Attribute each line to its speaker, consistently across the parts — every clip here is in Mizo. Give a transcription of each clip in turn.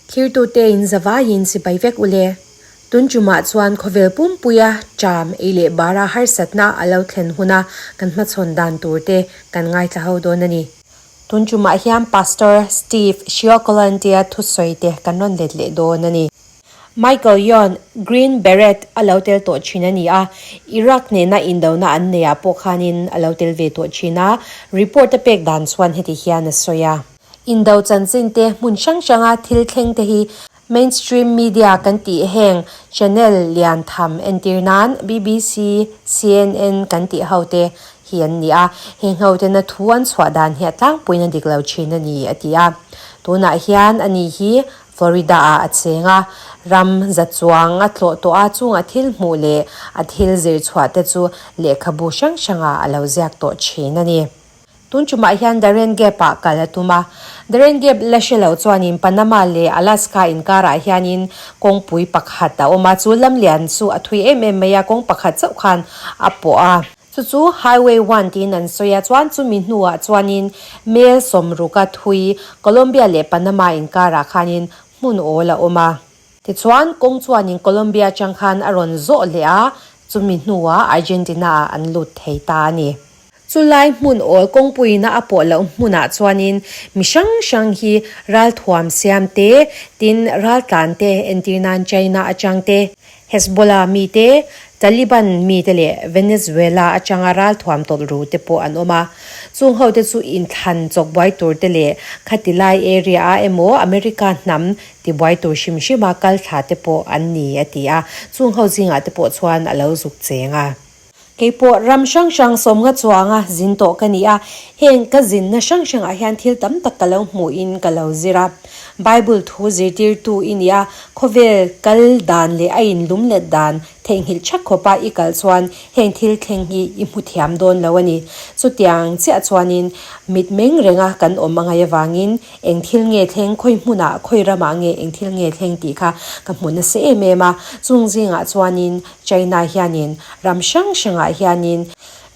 Speaker 1: Thirtute in zavaiin sipai vek u le. Tun tumah chuan khawvel pumpuia ṭam ei leh bara harsatna a lo thlen huna kan hmachhawn dan turte kan ngaithla ho dawn a ni. Tun tumah hian Pastor Steve Shiokolantia thusawite kan rawn let leh dawn a ni. Michael Yon, Green Beret, a lo tel tawh thin a ni a, Iraq nena indona an neihah pawh khanin a lo tel ve tawh thin a, report a pek dan chuan heti hian a sawi a. Indo chanchin te hmun hrang hranga thil thleng te hi mainstream media kan tih heng channel lian tham entir nan BBC, CNN kan tih ho te hi an ni a, heng ho tena thu an chhuah dan hi a tlangpuiin a dik lo thin a ni a ti a. Tunah hian ani hi Florida ah a cheng a, ram za chuang a tlawh tawh a, chunga thil hmuh leh a thil zir chhuah te chu lehkhabu hrang hrangah a lo ziak tawh thin a ni. Tun tumah hian Darien Gap ah kal a tum a, Darien Gap la hre lo chuanin Panama leh Alaska inkarah hianin kawngpui pakhat a awm a, chu lamlian chu a thui em em mai a, kawng pakhat chauh khan a pawh a. Chu chu Highway One tiin an sawi a, chuan chumi hnuah chuanin mel sawmruka thui Colombia leh Panama inkarah khanin hmun awl a awm a. Tichuan, kawng chuanin Colombia atang khan a rawn zawh leh a, chumi hnuah Argentina-ah an lut thei ta a ni. Chulai hmun awl kawngpuiina a pawh loh hmunah chuanin mi hrang hrang hi ralthuam siam te, tin raltlan te entir nan China atang te, Hezbollah mi te, Taliban mi te leh Venezuela atanga ralthuam tawlh ru te pawh an awm a. Chung ho te chu inthlan chawk buai tur te leh khati lai area ah emaw America hnam tibuai tur hrim hrima kal thla te pawh an ni a ti a, chung ho zingah te pawh chuan a lo zuk cheng a. Kei pawh ram hrang hrang sawmnga chuanga zin tawh ka ni a, heng ka zinna hrang hrangah hian thil tam tak ka lo hmuhin ka lo zir a. Bible thu zirtirtu i ni a, khawvel kal dan leh a inlum let dan theihnghilh thak khawpa i kal chuan heng thil thleng hi i hmu thiam dawn lo a ni. Chutiang chiah chuanin mit meng renga kan awm angai avangin Eng thil nge thleng, khawi hmunah, khawi ramah nge eng thil nge thleng tih kha ka hmu nasa em em a. Chung zingah chuanin China hianin ram hrang hrangah hianin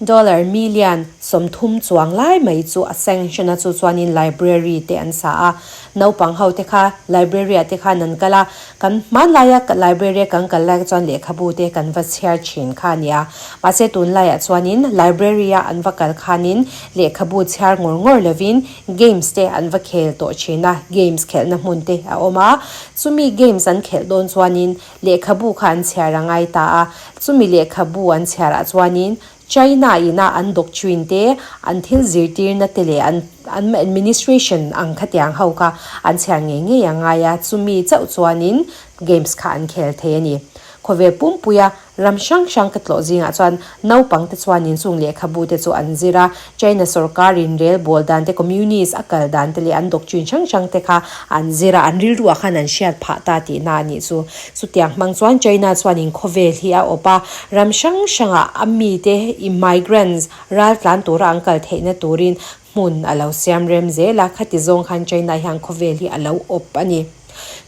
Speaker 1: dollar million 30 chuang lai mai chu a sanction a, chu chuanin library te an sa a. Naupang ho te kha library ah te khan an kal a, kan hmanlaia library a kan kal lai chuan lehkhabu te kan va chhiar thin kha a nia. Mahse tunlaiah chuanin library a an va kal khanin lehkhabu chhiar ngawr ngawr lovin Games te an va khel tawh thin a, games khelhna hmun te a awm a, chumi games an khelh dawn chuanin lehkhabu kha an chhiar a ngai ta a, chumi lehkhabu an chhiarah chuanin China ina an doctrine te, an thil zirtirna te leh an an administration ang khatiang ho kha an chhiar ngei ngei a ngai a, chumi chauh chuanin games kha an khel thei a ni. Khawvel pumpuia Ram hrang hrang ka tlawh zingah chuan naupang te chuanin chung lehkhabu te chu an zir a, China sorkarin rel bawl dan te, communist a kal dan te leh an doctrine hrang hrang te kha an zir a, an rilruah khan an hriat phah ta tihna a nih chu. Chutiang hmang chuan China chuanin khawvel hi a awp a, ram hrang hrangah a mite immigrants raltlan tura an kal theihna turin hmun a lo siam rem zel a, khati zawng khan China hian khawvel hi a lo awp a ni.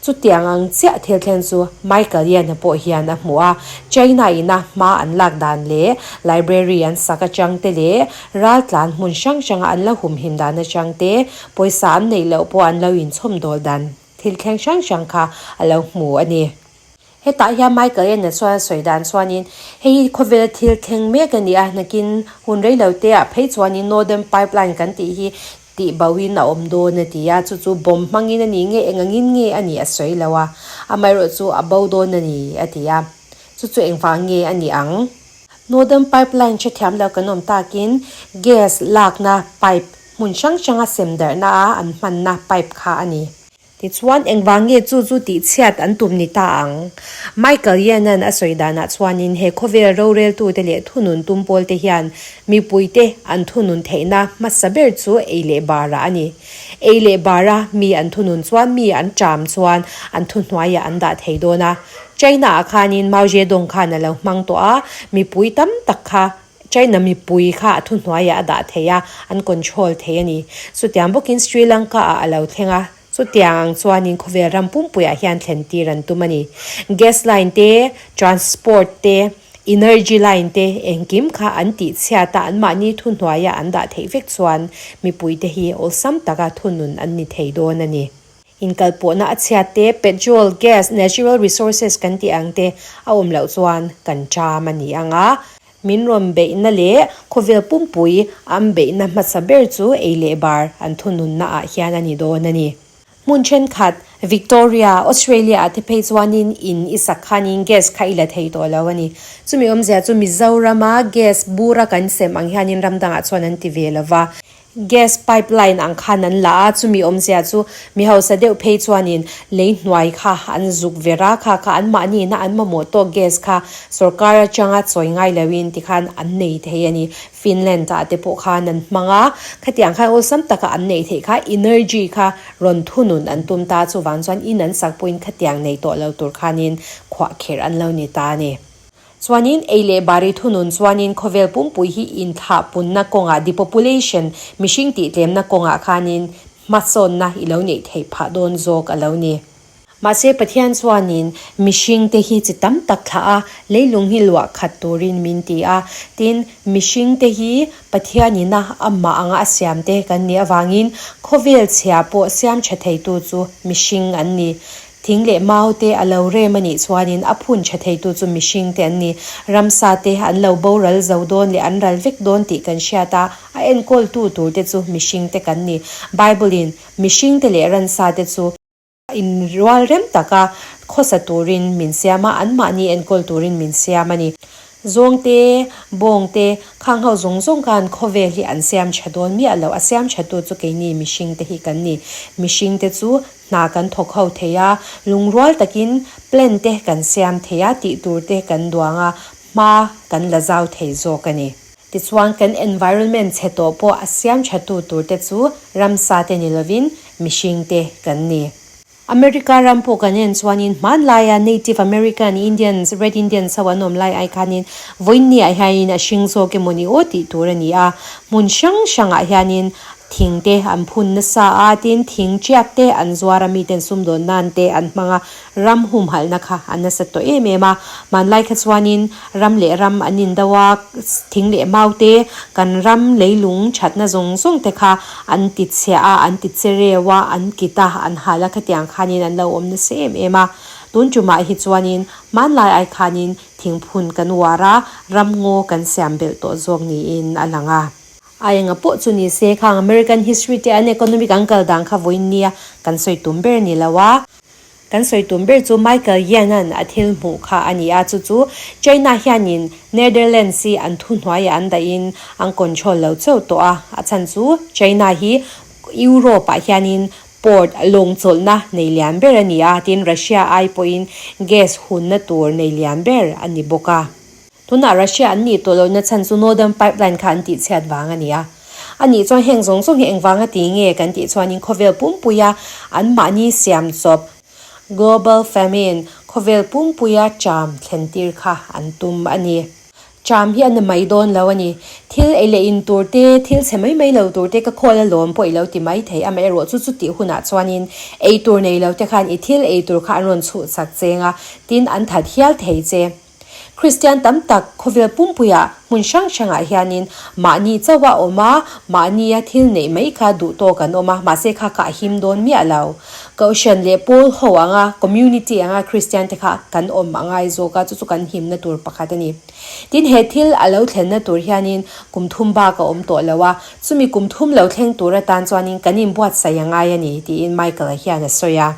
Speaker 1: Chutiang ang chiah thil thleng chu Michael Yan-a pawh hian a hmu a, China ina hma an lak dan leh library an sak atang te leh raltlan hmun hrang hranga an la humhim dan atang te, pawisa an neih loh pawh an lo inchhawmdawl dan thil thleng hrang hrang kha a lo hmu a ni. Hetah hian Michael Yan-a chuan a sawi dan chuanin hei hi khawvela thil thleng mek a ni a, nakin hun reiloteah phei chuanin Northern Pipeline kan tih hi Tih bauhin a awm dawn a ti a, chu chu bomb hmangin a ni nge eng angin nge a nih a sawi lo a, amaherawh chu a bo dawn a ni a ti a, chu chu engvang nge a nih ang? Northern Pipeline hrethiam lo kan awm takin gas lakna pipe hmun hrang hranga sem darhna a an hmanna pipe kha a ni. Tichuan, engvang nge chu chu tihchhiat an tum ni ta ang? Michael Yenan a sawi danah chuanin he khawvel roreltute leh thunun tum pawlte hian mipuite an thunun theihna hmasa ber chu ei leh bara a ni. Ei leh bara mi an thunun chuan mi an ṭam chuan an thuhnuaiah an dah thei dawn a. China-ah khanin Mao Zedong khan a lo hmang tawh a, mipui tam tak kha China mipui kha a thuhnuaiah a dah thei a, an control thei a ni. Chutiang bawkin Sri Lanka-ah a lo thleng a, chutiang ang chuanin khawvel ram pumpuiah hian thlen tir an tum a ni. Gas line te, transport te, Energy line te engkim kha an tih chhiat a, anmahni thuhnuaia an dah theih vek chuan mipuite hi awlsam taka thunun an ni thei dawn a ni. Inkalpawhna a chhiat te, petrol, gas, natural resources kan tih ang te a awm loh chuan kan ṭam a ni ang a. Min rawn beihna leh khawvel pumpui an beihna hmasa ber chu ei leh bar an thununna ah hian a ni dawn a ni. Hmun thenkhat, Victoria, Australia ah te phei chuanin in i sak khanin gas kha i la thei tawh lo a ni. Chumi awmzia chu Mizorama gas bura kan sem ang hianin ram dangah chuan an ti ve lo va. Gas pipeline ang khan an la a, chumi awmzia chu mi hausa deuh phei chuanin lei hnuai kha an zuk ver a, kha kha an mahniina an mamawh tawk gas kha sorkar atanga chawi ngai loin tikhan an nei thei a ni. Finland ah te pawh khan an hmang a, khatiang khan awlsam taka an neih theih kha energy kha rawn thunun an tum ta, chuvang chuan in an sak pawhin khatiang nei tawh lo tur khanin khuahkherh an lo ni ta a ni. Chuanin ei leh bari thunun chuanin khawvel pumpui hi inthahpunna kawngah depopulation, mihring tihtlemna kawngah khanin hmasawnna i lo neih theih phah dawn zawk a lo ni. Mahse Pathian chuanin mihringte hi chi tam tak thlah a, leilung hi luah khat turin min ti a. Tin, mihringte hi Pathianina amah anga a siamte kan nih avangin khawvel chhia pawh siam tha theitu chu mihring an ni. Thing leh maute a lo rem a nih chuanin a phun tha theitu chu mihringte an ni. Ramsate an lo boral zo dawn leh an ral vek dawn tih kan hriat a, a enkawltu turte chu mihringte kan ni. Bible-in mihringte leh ransate chu. Inrual rem taka khawsa turin min siam a, anmahni enkawl turin min siam a ni. Zawngte, bawngte, khang ho zawng zawng khan khawvel hi an siam tha dawn miah lo. A siam tha tu chu keini mihringte hi kan ni. Mihringte chu hna kan thawk ho thei a, lungrual takin plan te kan siam thei a, tih tur te kan duang a, hma kan la zau thei zawk a ni. Tichuan kan environment chhe tawh pawh a siam tha tu tur te chu ramsa te ni lovin mihring te kan ni. America ram pawh kan en chuanin hmanlaia Native American Indians, Red Indians ho an awm lai ai khanin vawiinni ah hianin a hring zawk emaw ni aw tih tur a ni a. Hmun hrang hrangah hianin thing te an phun nasa a, tin thing tiak te an zuar a, miten sumdawn nan te an hmang a, Ram humhalhna kha a nasa tawh em em a, hmanlai kha chuanin ram leh ram an indo a, thing leh mau te, kan ram leilung thatna zawng zawng te kha an ti chhia a, an ti che reu a, an kit a, an hal a, khatiang khanin an lo awm nasa em em a. Tun tumah hi chuanin hmanlai ai khanin thingphun kan uar a, ram ngaw kan siam belh tawh zawk niin a lang a. A enga pawh chu ni se khang American history te an economic an kal dan kha vawiin nia kan sawi tum ber ni lo a. Kan sawi tum ber chu Michael Yan-a'n a thil hmuh kha a ni a, chu chu China hianin Netherlands hi an thuhnuaiah an dahin an control lo chauh tawh a, a chhan chu China hi Europe-ah hianin port lawng chawlhna nei lian ber a ni a, tin Russia ai pawhin gas hunna tur nei lian ber a ni bawk a. Tunah Russia an nih tawh lohna chhan chu Northern Pipeline kha an tihchhiat vang a ni a. A nih chuan heng zawng zawng hi engvanga ti nge kan tih chuanin khawvel pumpuia anmahni siam chawp, Global Famine, khawvel pumpuia ṭam thlen tir kha an tum a ni. Ṭam hi a na mai dawn lo a ni. Thil ei leh in tur te, thil chhe mai mai lo tur te ka khawl alawm pawh i lo ti mai thei. Amaherawh chu chutih hunah chuanin ei tur nei lo te khan i thil ei tur kha an rawn chhuhchak cheng a, tin an that hial thei che. Kristian tam tak khawvel pumpuiah hmun hrang hrangah hianin mahni chauh a awm a, mahnia thil neih mai kha duh tawk an awm a, mahse kha kah him dawn miah lo. Kohhran leh pawl ho anga, community anga Kristian te kha kan awm a ngai zawk a, chu chu kan himna tur pakhat a ni. Tin, he thil a lo thlenna tur hianin kum thum bak a awm tawh lo a, chumi kum thum lo thleng tur atan chuanin kan inbuatsaih a ngai a ni, tiin Michael-a hian a sawi a.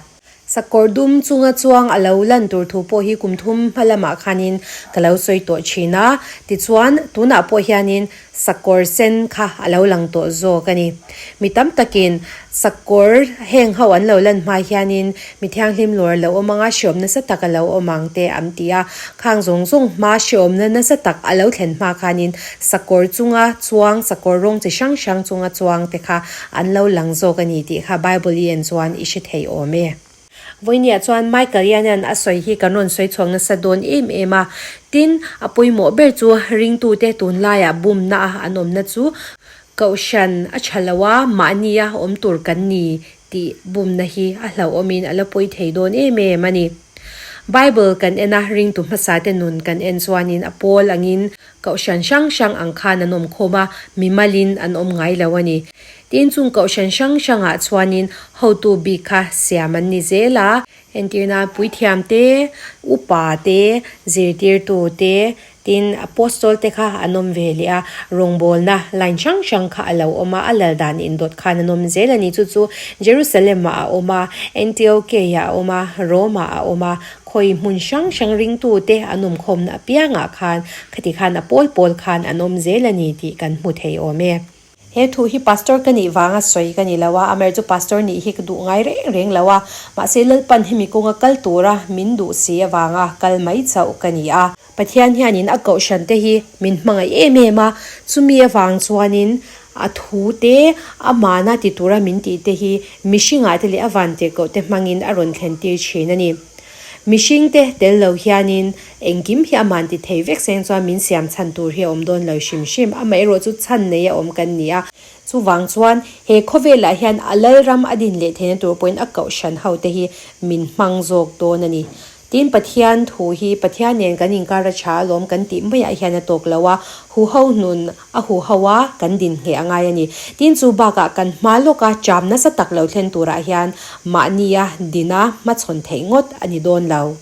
Speaker 1: Sakawr dum chunga chuang a lo lan tur thu pawh hi kum thum hma lamah khanin ka lo sawi tawh thin a, tichuan tunah pawh hianin sakawr sen kha a lo lang tawh zawk a ni. Mi tam takin sakawr heng ho an lo lan hma hianin mi thianghlim lawr a lo awm ang a, hreawm nasa tak a lo awm ang te an ti a, khang zawng zawng hma hreawmna nasa tak a lo thlen hma khanin sakawr chunga chuang, sakawr rawng chi hrang hrang chunga chuang te kha An lo lang zawk a ni tih kha Bible i en chuan i hre thei awm e. Vawinia chuan Michael hianin a sawi hi kan rawn sawi chhuak nasa dawn em em a. Tin, a pawimawh ber chu ringtute tunlaiah bumna a an awmna chu Kohhran a tha lo a, mahnia awm tur kan ni tih bumna hi a hlauhawmin a la pawi thei dawn em em a ni. Bible kan en a, ringtu hmasate nun kan en chuanin a pawl angin kohhran hrang hrang ang khan an awm khawm a, mimalin an awm ngai lo a ni. Tin, chung kohhran hrang hrangah chuanin hotu bik kha siam an ni zel a. Entirna, puithiam te, upa te, zirtirtu te, tin Apostol te kha an awm ve leh a, rawngbawlna line hrang hrang kha a lo awm a, a lal dan indawt khan an awm zel a ni. Chu chu Jerusalem-ah a awm a, Antiokeia a awm a, Rome-ah a awm a, khawi hmun hrang hrang ringtute an awm khawmna apiangah khan khati khan a pawl pawl khan an awm zel a ni tih kan hmu thei awm e. He thu hi Pastor ka nih vanga sawi ka ni lo a, Amer chu Pastor nih hi ka duh ngai reng reng lo a, mahse Lalpan hemi kawnga kal tura min duh si avanga kal mai chauh ka ni a. Pathian hianin a kohhran te hi min hmangaih em em a, chumi avang chuanin a thu te, amana ti tura min tih te hi mihringah te leh a vantirhkoh te hmangin a rawn thlen tir thin a ni. Mihring te tel lo hianin engkim hi aman ti thei vek seng chuan min siam chhan tur hi a awm dawn lo hrim hrim. Amaherawh chu chhan nei a awm kan ni a. Chuvang chuan he khawvelah hian a lalram a din leh theihna tur pawhin a kohhran ho te hi min hmang zawk dawn a ni. Tin, Pathian thu hi Pathian nen kan inkar a tha alawm kan tih maiah hian a tawk lo a, huho hnun a huho a kan din ngheh a ngai a ni. Tin, chu bakah kan hma lawka cham nasa tak lo thlen turah hian mahnia dina hmachhawn theih ngawt a ni dawn lo.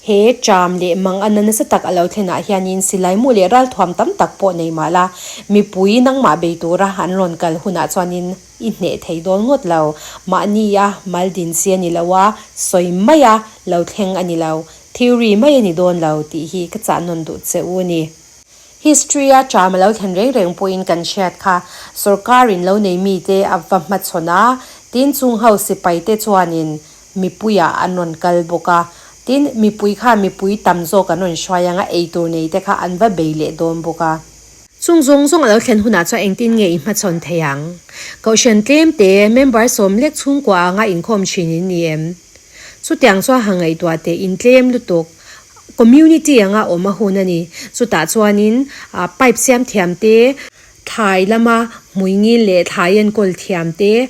Speaker 1: He cham leh mang ana nasa tak a lo thlenah hianin silai mu leh ralthuam tam tak pawh nei mah la, mipui nangmah bei tura an rawn kal hunah chuanin i hneh thei dawn ngawt lo. Mahnia mal din chi a ni lo a, sawi maia lo thleng a ni lo, theory mai a ni dawn lo tih hi ka chah nawn duh che u a ni. History-a ṭam a lo thlen reng reng pawhin kan hriat kha. Sorkarin lo nei mite a va hmachhawn a, tin chung ho sipaite chuanin mipuiah an rawn kal bawk a. Tin, mipui kha mipui tam zawk an rawn hruai ang a, eitur neite kha an va bei leh dawn bawk a. Chung zawng zawng a lo thlen hunah chuan engtin nge i hmachhawn thei ang? Kohhran tlemte, member sawmlek chhungkua anga inkhawm thin in ni em? Chutiang chuan ha ngaihtuah teh in tlem lutuk. Community anga awm a hun a ni. Chutah chuanin pipe siam thiam te, thlai lama hmuingil leh thlai enkawl thiam te,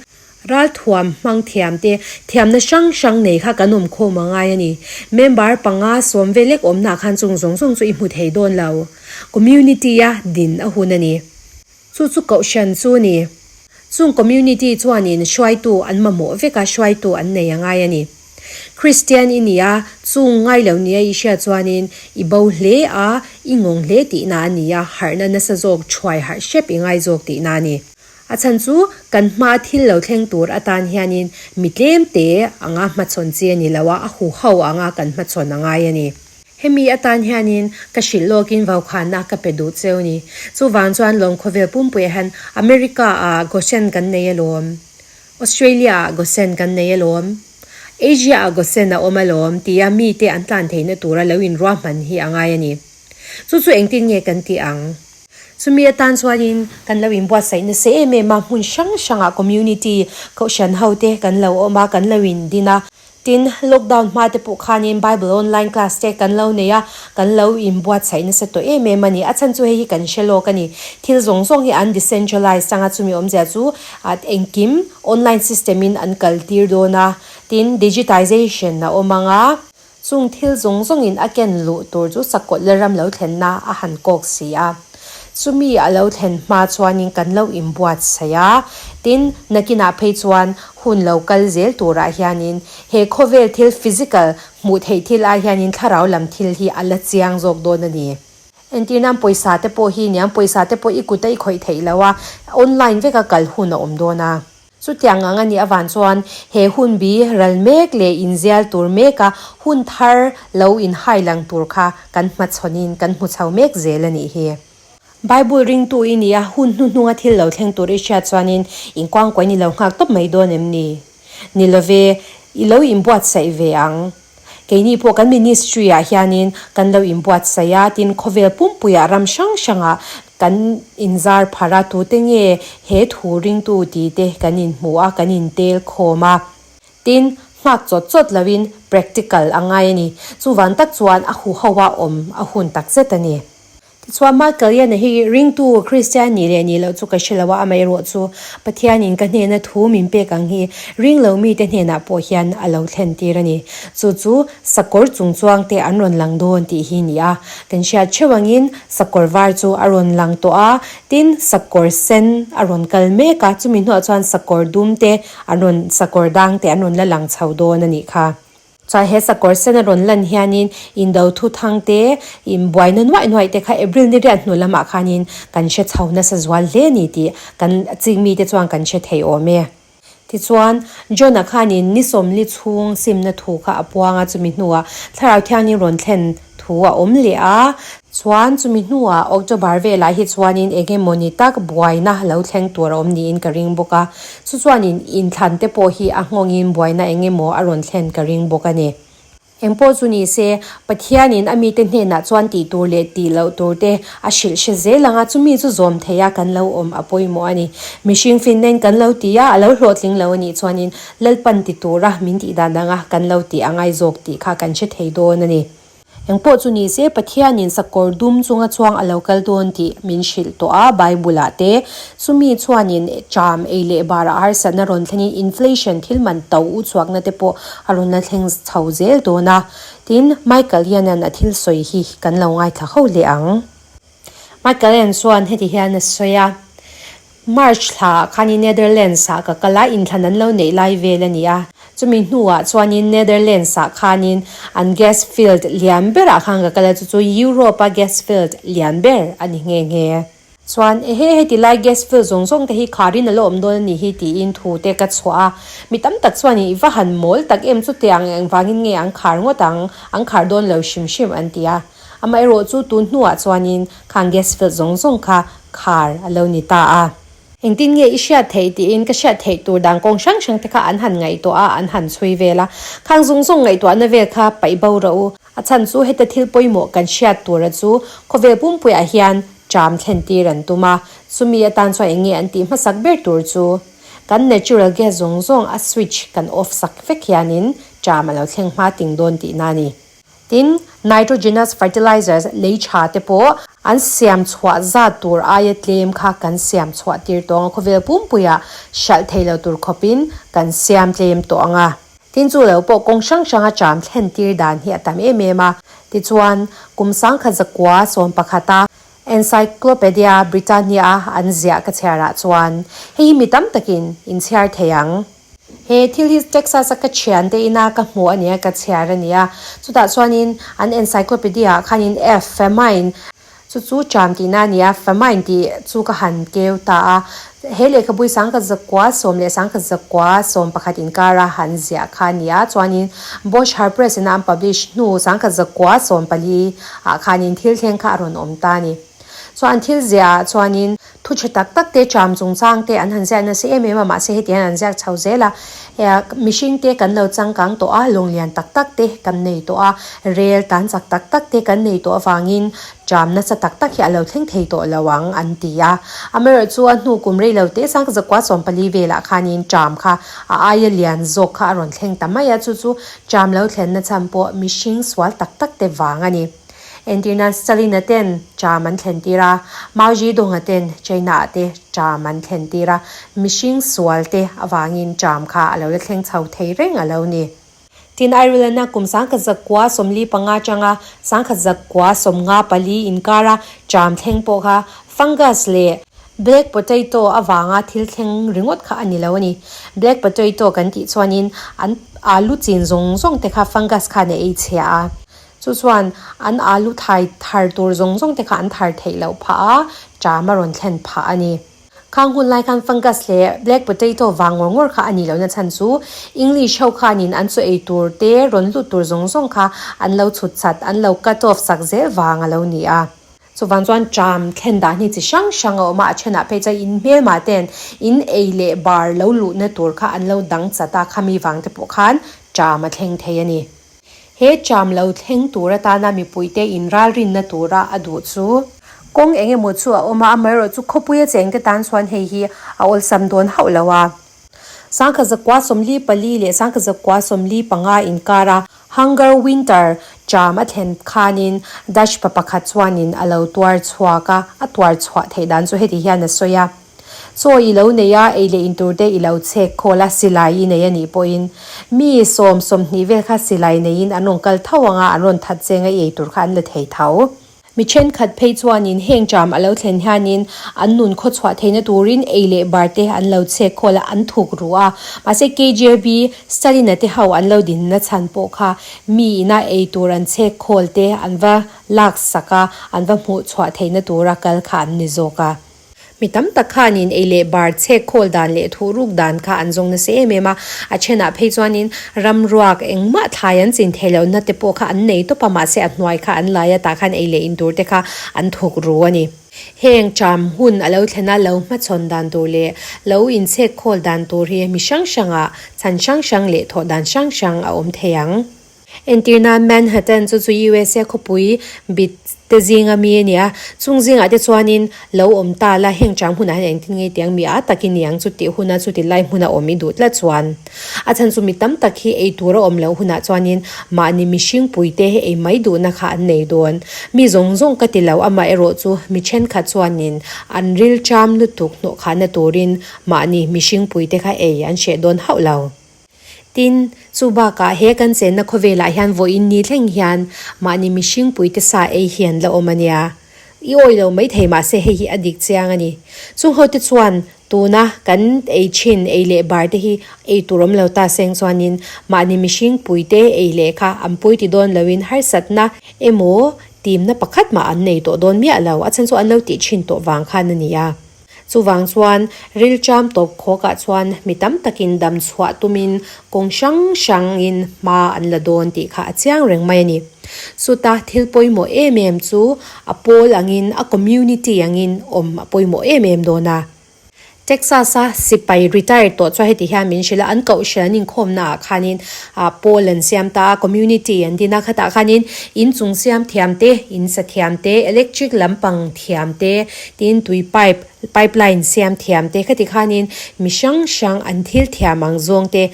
Speaker 1: ralthuam hmang thiam te, thiamna hrang hrang nei kha kan awm khawm a ngai a ni. Member panga sawm ve lek awmnaah khan chung zawng zawng chu i hmu thei dawn lo. Community-a din a hun a ni. Chu chu kohhran chu a ni. Chung community chuanin hruaitu an mamawh vek a, hruaitu an nei a ngai a ni. Kristian i ni a, chung ngai lo nia i hriat chuanin i bo hle a, i ngawng hle tihna a ni a, harhna nasa zawk thuai harh hrep i ngai zawk tihna a ni. A chhan chu kan hma thil lo thleng tur atan hianin mi tlemte anga hmachhawn chi a ni lo a, a huho anga kan hmachhawn a ngai a ni. Hemi atan hianin ka hrilh lawkin vaukhanna ka pe duh cheu ni. Chuvang chuan lawm khawvel pumpuiah hian America ah Goshen kan nei alawm, Australia ah Goshen kan nei alawm, Asia ah Goshen a awm alawm tia mite an tlan theihna tura lo inruahman hi a ngai a ni. Chu chu engtin nge kan tih ang? Chumi atan chuanin kan lo inbuatsaih nasa em em a, hmun hrang hrangah community kohhran hote kan lo awm a, kan lo indin a. Tin, lockdown hma te pawh khanin Bible online class te kan lo nei a, kan lo inbuatsaih nasa tawh em em a ni. A chhan chu hei hi kan hre lawk a ni. Thil zawng zawng hi an decentralized anga chumi awmzia chu engkim online system in an kal tir dawn a. Tin, digitization a awm ang a, chung thil zawng zawngin a ken luh tur chu sakawlh la ram lo thlenna a han kawk si a. Chumi a lo thlen hma chuanin kan lo inbuatsaih a, tin, nakinah phei chuan hun lo kal zel turah hianin he khawvel thil physical hmuh theih thil ai hianin thlarau lam thil hi a la chiang zawk dawn a ni. Entirnan pawisa te pawh hi niang pawisa te pawh i kut a i khawih theih lo a, online veka kal hun a awm dawn a. Chutiang ang a nih avang chuan he hun bi ral mek leh inzial tur meka hun thar lo inhai lang tur kha kan hmachhawnin kan hmu chho mek zel a nih hi. Bible ringtu i nia, hun hnuhnunga thil lo thleng tur i hriat chuanin inkuangkuain i lo nghak tawp mai dawn em ni? Ni love, i lo inbuatsaih ve ang. Keini pawh kan ministry ah hianin kan lo inbuatsaih a, tin khawvel pumpuiah ram hrang hrangah kan inzar phar a, tute nge he thu ringtu tih te kan inhmu a, kan intel khawm a. Tin, nghak chawt chawt loin practical a ngai a ni. Chuvan tak chuan a huho a awm a hun takzet a ni. Tichuan Michael hian a hi ringtu Kristian nih leh nih loh chu ka hre lo a, amaherawh chu Pathianin ka hnena thu min pek ang hi ring lo mite hnenah pawh hian a lo thlen tir a ni. Chu chu sakawr chung chuang te an rawn lang dawn tih hi ni a. Kan hriat theuh angin sakawr var chu a rawn lang tawh a, tin sakawr sen a rawn kal mek a, chumi hnuah chuan sakawr dum te an rawn sakawr dang te an rawn la lang chho dawn a nih kha. Chuan he sakawr sen a rawn lan hianin indo thu thang te, in buaina nuaih nuaih te kha April ni riat hnu lamah khanin kan hre chho nasa zual hle a ni tih kan chik mite chuan kan hre thei awm e. Tichuan, John-a khanin ni sawmli chhung simna thu kha a puang a, chumi hnuah Thlarau Thiangin rawn thlen thu a awm leh a. Chuan chumi hnuah October velah hi chuanin eng emawni tak buaina lo thleng tur a awm niin ka ring bawk a, chu chuanin inthlan te pawh hi a nghawngin buaina eng emaw a rawn thlen ka ring bawk a ni. Eng pawh chu ni se, Pathianin a mite hnenah chuan tih tur leh tih loh tur te a hrilh hre zel ang a, chumi chu zawm theih a kan lo awm a pawimawh a ni. Mihring finna kan lo ti a, a lo hlawhtling lo a nih chuanin Lalpan ti tura min tih dan anga kan lo tih a ngai zawk tih kha kan hre thei dawn a ni. Engpawh chu ni se, Pathianin sakawr dum chunga chuang a lo kal dawn tih min hrilh tawh a, Bible-ah te. Chumi chuanin ṭam ei leh barah harsatna rawn thlenin inflation thil man to u chhuakna te pawh a rawn la thleng chho zel dawn a. Tin, Michael hianan a thil sawi hi kan lo ngaithla ho leh ang. Michael hian chuan heti hian a sawi a, March thla ah khanin Netherlands ah ka kal a, inthlan an lo neih lai vel a ni a. Chumi hnuah chuanin Netherlands ah khanin an gas field lian berah khan ka kal a, chu chu Europe a gas field lian ber a ni nghe nghe. Chuan, ehe heti lai gas field zawng zawng te hi kharin a la awm dawn a nih hi tiin thu te ka chhuah a. Mi tam tak chuan i va han mawl tak em chutiang engvangin nge an khar ngawt ang, an khar dawn lo hrim hrim an ti a. Amaherawh chu tun hnuah chuanin khang gas field zawng zawng kha khar a lo ni ta a. Engtin nge i hriat theih tiin ka hriat theih tur dan kawng hrang hrang te kha an han ngaihtuah a, an han chhui vel a. Khang zawng zawng ngaihtuahna vel kha paih bo rawh u. A chhan chu heta thil pawimawh kan hriat tura chu khawvel pumpuiah hian ṭam thlen tir an tum a, chumi atan chuan eng nge an tih hmasak ber tur chu kan natural gas zawng zawng a switch kan off sak vek hianin ṭam a lo thleng hma ting dawn tihna a ni. Tin, nitrogenous fertilizers lei tha te pawh an siam chhuah zat tur aia tlem kha kan siam chhuah tir tawh ang a, khawvel pumpuiah hralh thei lo tur khawpin kan siam tlem tawh ang a. Tin, chu lo pawh kawng hrang hranga ṭam thlen tir dan hi a tam em em a. Tichuan, kum sangkhat zakua sawm pakhata Encyclopaedia Britannia an ziah ka chhiarah chuan hei hi mi tam takin in chhiar thei ang. He thil hi Texas a ka thian te ina ka hmuh a nia, ka chhiar a nia. Chutah chuanin an encyclopedia ah khanin F, famine, chu chu ṭam tihna a nia, famine tih chu ka han keu ta a. He lehkhabui sangkhat zakua sawm leh sangkhat zakua 11 inkara han ziah kha a nia. Chuanin Bosch Harpress ina an publish hnu sangkhat zakua 14 ah khanin thil thleng kha a rawn awm ta a ni. Chuan thil ziah ah chuanin Thu tha tak tak te, ṭam chungchang te an han ziak nasa em em a, mahse heti hian an ziak chho zel a. Mihring te kan lo changkang tawh a, lawng lian tak tak te kan nei tawh a, rel tan chak tak tak te kan nei tawh avangin ṭam nasa tak tak hi a lo thleng thei tawh lo ang an ti a. Amaherawhchu a hnu kum rei lo te sang zakua 14 velah khanin ṭam kha a aia lian zawk kha a rawn thleng ta mai a, chu chu ṭam lo thlenna chhan pawh mihring sual tak tak te vang a ni. Entirnan Stalin-a ten ṭam an thlen tir a, Mao Zedong-a ten China-ah te ṭam an thlen tir a, mihring sual te avangin ṭam kha a lo la thleng chho thei reng a lo ni. Tin, Ireland-a kum 1945 atanga 1954 inkara ṭam thleng pawh kha fungus leh black potato avanga thil thleng ringawt kha a ni lo a ni. Black potato kan tih chuanin an alu chin zawng zawng te kha fungus khan a ei chhia a. Chu chuan an alu thai thar tur zawng zawng te kha an thar theih loh phah a, ṭam a rawn thlen phah a ni. Khang hun lai khan fungus leh black potato vang ngawr ngawr kha a nih lohna chhan chu English ho khanin an chaw ei tur te rawn lut tur zawng zawng kha an lo chhut chat, an lo cut off sak zel vang a lo ni a. Chuvang chuan ṭam thlen dan hi chi hrang hrang a awm a, a thenah phei chuan in hmelmah ten in ei leh bar lo luhna tur kha an lo dang chat a, khami vang te pawh khan ṭam a thleng thei a ni. He ṭam lo thleng tur atana mipuite inralrinna tura a duh chu kawng eng emaw chu a awm a, amaherawhchu khawpuia chengte tan chuan hei hi a awlsam dawn hauh lo a. 1444 leh 1445 inkara Hunger Winter ṭam a thlen khanin Dutch pa pakhat chuanin a lo tuar chhuak a, a tuar chhuah theih dan chu heti hian a sawi a. Chaw i lo nei a, ei leh in tur te i lo chhek khawl a, silai i nei a nih pawhin mi sawm 20 vel kha silai neiin an rawn kal tho ang a, an rawn that cheng a i ei tur kha an la thei tho. Mi thenkhat phei chuanin heng ṭam a lo thlen hianin an nun khawchhuah theihna turin ei leh bar te an lo chhek khawl a, an thuk ru a. Mahse KGB, Stalin-a te ho an lo dinna chhan pawh kha mi ina ei tur an chhek khawl te an va laksak a, an va hmuh chhuah theihna tura kal kha an ni zawk a. Mi tam tak khanin ei leh bar chhek khawl dan leh thuh ruk dan kha an zawng nasa em em a, a thenah phei chuanin ram ruak engmah thlai an chin theih lohna te pawh kha an nei tawp a, mahse a hnuai kha an lai a, tah khan ei leh in tur te kha an thuk ru a ni. Heng ṭam hun a lo thlen a, lo hmachhawn dan tur leh lo inchhek khawl dan tur hi mi hrang hrangah chhan hrang hrang leh thawh dan hrang hrang a awm thei ang. Entirna, Manhattan chu chu USA khawpui bit te zinga mi a ni a, chung zingah te chuanin lo awm ta la, heng chang hmunah hian engtin nge tiang mi a takin ni ang chu tih huna chuti lai hmuna awm i duh tlat chuan a chhan chu mi tam tak hi ei tur a awm loh hunah chuanin mahni mihring puite ei mai duhna kha an nei dawn. Mi zawng zawng ka ti lo, amaherawh chu mi thenkhat chuanin an rilṭam lutuk hnawhkhahna turin mahni mihring puite kha ei an hreh dawn hauh lo. Tin, chu bakah he kan chenna khawvelah hian vawiin ni thleng hian mahni mihring puite sa ei hi an la awm a nia. I awi lo maithei mahse hei hi a dik chiang a ni. Chung hote chuan tuna kan ei thin ei leh bar te hi ei tur awm lo ta seng chuanin mahni mihring puite ei leh kha an pawi ti dawn loin harsatna emaw timna pakhat mah an nei tawh dawn miah lo. A chhan chu an lo tih thin tawh vang khan a ni a. Chuvang chuan rilṭam tawp khawkah chuan mi tam takin dam chhuah tumin kawng hrang hrangin hma an la dawn tih kha a chiang reng mai a ni. Chuta thil pawimawh em em chu a pawl angin a community angin awm a pawimawh em em dawn a. Texas-a sipai retire tawh chuan heti hian min hrilh a, an kohhran an inkhawmnaah khanin pawl an siam ta a, community an din a, khatah khanin inchung siam thiam te, insa thiam te, electric lampang thiam te, Tin, tui pipe, pipeline siam thiam te khati khanin mi hrang hrang an thil thiam ang zawng te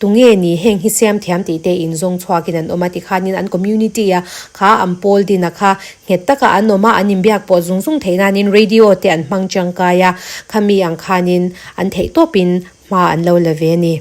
Speaker 1: tunge ni heng hi siam thiam tih te in zawng chhuakin an awm a ti khanin an community a kha an pawl din a kha nghet taka an awm a an inbiak pawh zung zung theih nanin radio te an hmang tangkai a khami ang khanin an theih tawpin hma an lo la ve a ni.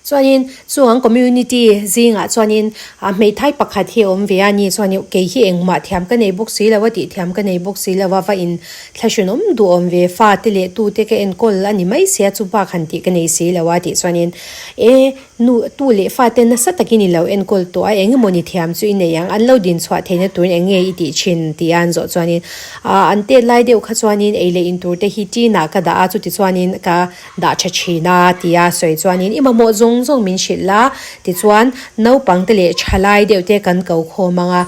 Speaker 1: Chuanin chung ang community zingah chuanin ah hmeithai pakhat hi a awm ve a ni chuanin kei hi engmah thiam ka nei bawk si lo a tih thiam ka nei bawk si lo a va in thlahrunawm duhawm ve fa te leh tu te ka enkawl a ni mai sia chu bak han tih ka nei si lo a tih chuanin e nu tu leh fa te nasa takin i lo enkawl tawh a eng emaw ni thiam chu i nei ang an lo din chhuah theihna turin eng nge i tih thin tih a an zawh chuanin ah an tet lai deuh kha chuanin ei leh in tur te hi ṭin ah ka dah a chuti chuanin ka Dah tha thin a, tia sawi chuanin i mamawh zawng zawng min hrilh la, tichuan naupang te leh thalai deuh te kan ko khawm ang a,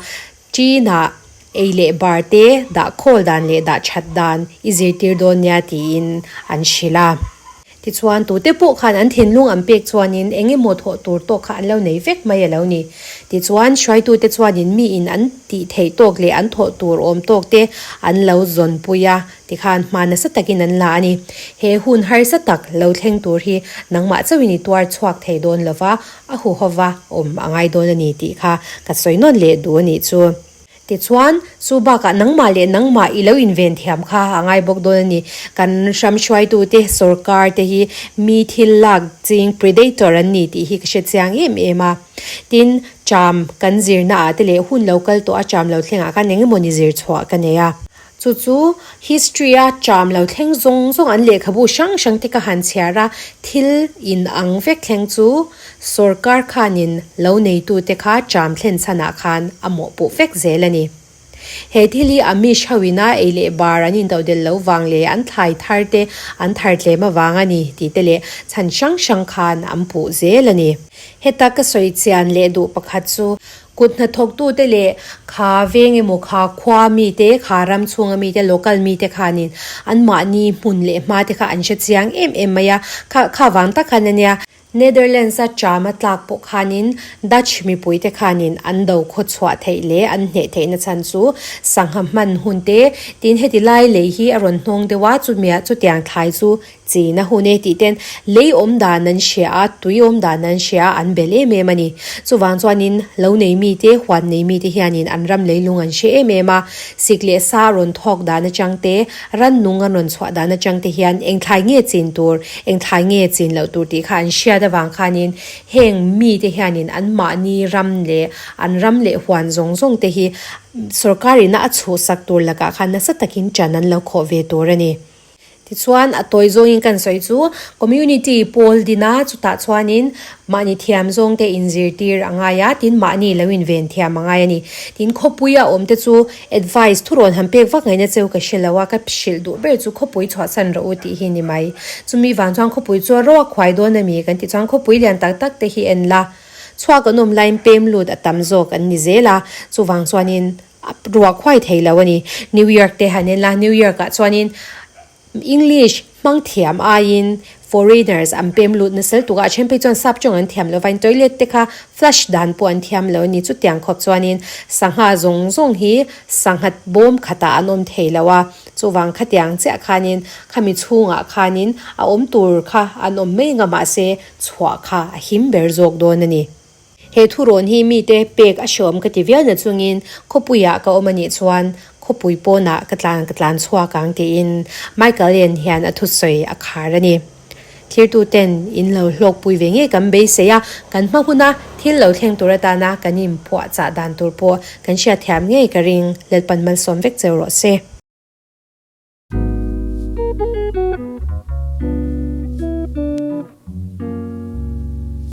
Speaker 1: Ṭinah ei leh bar te dah khawl dan leh dah that dan i zirtir dawn nia tiin an hrilh a. Tichuan tute pawh khan an thinlung an pek chuanin eng emaw thawh tur tawk kha an lo nei vek mai a lo ni. Tichuan hruaitute chuanin miin an tih theih tawk leh an thawh tur awm tawk te an lo zawnpui a. Tikhan hma nasa takin an la a ni. He hun harsa tak lo thleng tur hi nangmah chauhin i tuar chhuak thei dawn lova, a huhova awm a ngai dawn a ni tih kha ka sawi nawn leh duh a nih chu. Tichuan, chu bakah nangmah leh nangmah i lo inven thiam kha a ngai bawk dawn a ni. Kan ram hruaitute, sorkar te hi mi thil lak ching predator an ni tih hi ka hre chiang em em a. Tin, ṭam kan zirna ah te leh hun lo kal tawh a ṭam lo thlengah khan eng emaw ni zir chhuah ka nei a. Chu chu history a ṭam lo thleng zawng zawng an lehkhabu hrang hrang te ka han chhiar a, thil in ang vek thleng chu sorkar khanin lo neitute kha ṭam thlen chhanah khan a mawhpuh vek zel a ni. He thil hi Amish ho ina ei leh bar an intodelh lo vang leh an thlai thar te an thar tlem avang a ni tih te leh chhan hrang hrang khan an puh zel a ni. Heta ka sawi chian leh duh pakhat chu Kut hnathawktute leh kha veng emaw kha khua mite, kha ram chhunga mite, local mite khanin anmahni hmun leh hma te kha an hre chiang em em mai a, kha kha vang tak khan a nia. Netherlands-a ṭama tlak pawh khanin Dutch mipuite khanin an do khaw chhuah theih leh an hneh theihna chhan chu sangha hman hun te, tin heti lai lei hi a rawn hnawng deuh a, chumia chutiang thlai chu. Chin a hun e tih ten lei awm dan an hria a, tui awm dan an hria a, an bel em em a ni. Chuvang chuanin lo nei mite, huan nei mite hianin an ram leilung an hre em em a, sik leh sa a rawn thawk dan atang te, rannung an rawn chhuah dan atang te hian eng thlai nge chin tur, eng thlai nge chin loh tur tih kha an hriat avang khanin heng mite hianin anmahni ram leh an ram leh huan zawng zawng te hi sorkar ina a chhuhsak tur lakah khan nasa takin ṭan an lo khawh ve tur a ni. Tichuan, a tawi zawngin kan sawi chu community pawl din a, chutah chuanin mahni thiam zawngte inzirtir a ngai a, tin mahni lo inven thiam a ngai a ni. Tin, khawpui a awmte chu advice thurawn han pek vak ngaihna cheu ka hre lo a, ka hrilh duh ber chu khawpui chhuahsan rawh u tih hi ni mai. Chumi vang chuan khawpui chu a rawk huai dawn a mi kan tih chuan khawpui lian tak tak te hi en la, chhuak an awm laiin pem lut a tam zawk an ni zel a, chuvang chuanin A ruak huai thei lo a ni. New York te han en la, New York ah chuanin English hmang thiam aiin foreigners an pem lut nasal tuk a, a then phei chuan sap tawng an thiam lo vain toilet te kha flush dan pawh an thiam lo a ni. Chutiang khawp chuanin sangha zawng zawng hi sangha bawm khatah an awm thei lo a, chuvang khatiang chiah khanin khami chhungah khanin a awm tur kha an awm mai nga mahse chhuah kha a him ber zawk dawn a ni. He thurawn hi mite pek a hreawm ka ti viau na chungin khawpuiah ka awm a nih chuan khawpui pawnah ka tlan ka tlan chhuak ang tiin Michael Ian hian a thusawi a khar a ni. Thirtuten in lo hlawkpui ve ngei kan beisei a, kan hma huna thil lo thleng tur atana kan inphuahchah dan tur pawh kan hriatthiam ngei ka ring, Lalpan malsawm vek cheu rawh se.